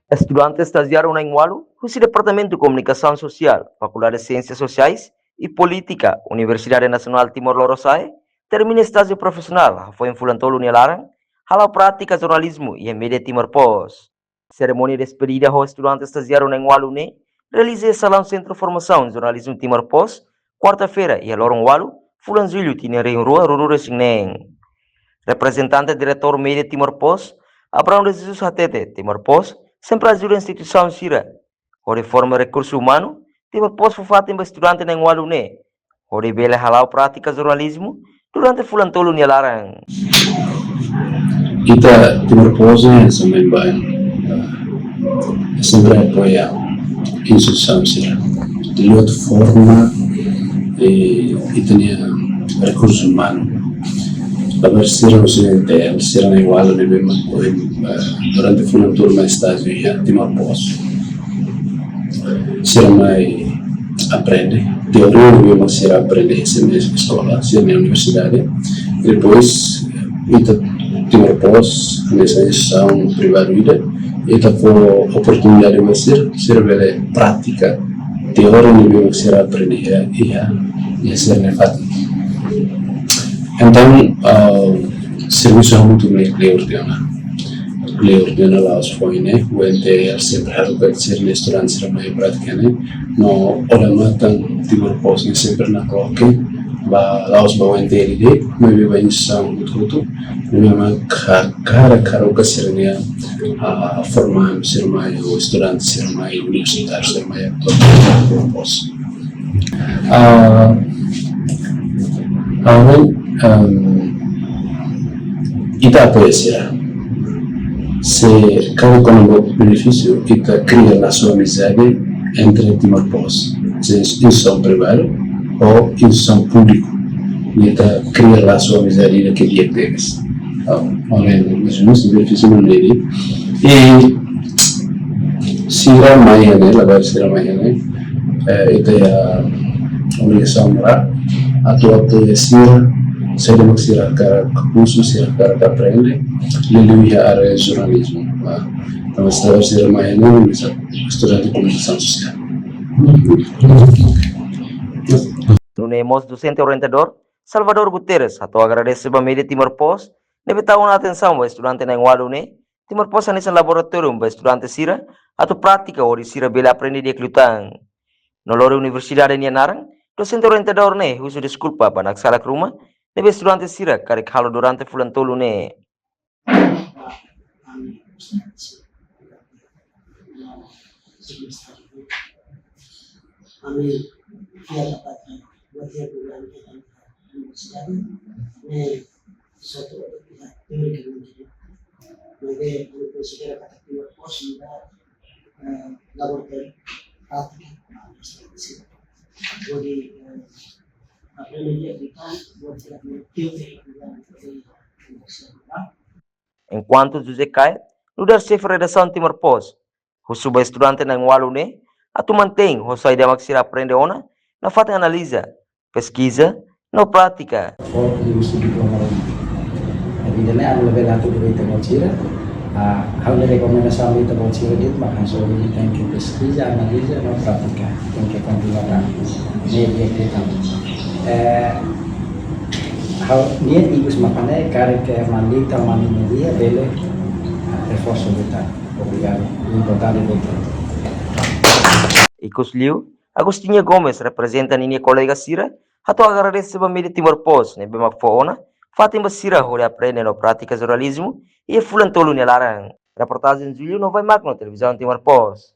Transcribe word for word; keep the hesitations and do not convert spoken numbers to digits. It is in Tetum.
Estudante estajiáriu na'in-ualu husi Departamentu Komunikasaun Sosiál, Fakuldade Siénsias Sosiais i Polítika, Universidade Nasionál Timor Lorosa'e, termina estájiu profisionál hafoin fulan tolu nia laran, hala'o prátika jornalizmu iha Média Timor Post. Serimónia despedida ho estudante estajiáriu na'in-ualu ne'e realiza iha salaun Sentru Formasaun Jornalizmu Timor Post, kuarta-feira, iha loron ualu, fulan Jullu, tinan rihun rua ruanulu-resin-neen. Reprezentante Diretór Média Timor Post, Abraão de Jesus hatete, Timor Post sempre ajuda instituisaun sira hodi forma rekursu umanu, Timor Post fó fatin ba estudante na'in-ualu ne'e hodi bele hala'o prátika jornalizmu durante fulan tolu nia laran. Ita Timor Post ne'e hanesan maibé, eh, sempre apoia instituisaun sira. Liuhusi forma, eh, ita-nia rekursu umanu. Labarik sira husi U N T L, sira na'in-ualu ne'ebé mak, eh, durante fulan tolu mak estájiu iha Timor Post. Sira mai aprende teoria ne'ebé mak sira aprende iha sira-nia eskola, sira-nia universidade. Depois, ita Timor Post, hanesan instituisaun privadu ida, ita fó oportunidade ba sira, sira bele prátika teoria ne'ebé mak sira aprende iha, iha, iha sira-nia fatin. Entaun, ah, servisu hamutuk ne'e kleur tiha ona. Kleur tiha ona la'ós foin ne'e, U N T L sempre haruka sira-nia estudante sira mai prátika ne'e. No odamatan Timor Post ne'e sempre nakloke, ba la'ós ba U N T L de'it, maibé ba instituisaun hotu-hotu, ne'ebé mak hakarak haruka sira-nia, ah, formandu sira mai, ou estudante sira mai, universitáriu sira mai, atu Timor Post. Ah, amen, em, ita apoia sira. Se karik kona-ba benefísiu, ita kria lasu amizade entre Timor Post, se instituisaun privadu ou instituisaun públiku. Ita kria lasu amizade ida ke di'ak tebes. Em, amen, mas benefísiu ne'e. I sira mai iha ne'e, labarik sira mai iha ne'e, eh, ita iha obrigasaun moral atu apoia sira, saida mak sira hakarak husu, sira hakarak aprende, liuliu iha área jornalizmu. Ah, entaun labarik sira mai iha ne'e, hanesan estudante komunikasaun sosiál. Nune'e mós dosente orientadór, Salvador Guterres, hato'o agradese ba Média Timor Post ne'ebé tau ona atensaun ba estudante na'in-ualu ne'e, Timor Post hanesan laboratóriu ba estudante sira atu prátika hodi sira bele aprende di'ak liután. No lori universidade nia naran, dosente orientadór ne'e husu deskulpa ba naksalak ruma ne'ebé estudante sira karik halo durante fulan tolu ne'e. Ami fiar dapat buat yang bukan kita universidade ne'e satu pihak teori kan menjadi. Jadi, ami konsidera katak Timor Post ida, eh, laboratóriu prátika. Jadi, eh, apa yang dia berikan buat kita teori kan menjadi. Enkuantu José Caio, nu'udar xefe redasaun Timor Post, husu ba estudante na'in-ualu ne'e atu mantein ho saida mak sira aprende ona nafatin analiza, peskiza no prátika. Fó liuhusi diploma ruma. Jadi, ida-ne'e ami labele hatudu ba ita-boot sira. Ah, ha'u-nia rekomendasaun ba ita-boot sira de'it mak hanesan ohin, tenke peskiza, analiza no prátika. Tenke kontinua tan. Ne'e di'ak liután. Eh, ha'u-nia ikus maka ne'e karik ke Mandita, Mandi Media bele, ah, reforsu liután. Obrigadu. Importante, doutór. Ikusliu, Agostinha Gomes reprezenta ninia kolega sira, hato'o agradese ba Média Timor Post ne'ebé mak fó ona fatin ba sira hodi aprende no prátika jornalizmu iha fulan tolu nia laran. Reportajen Julio Novai Magno, Televizaun Timor Post.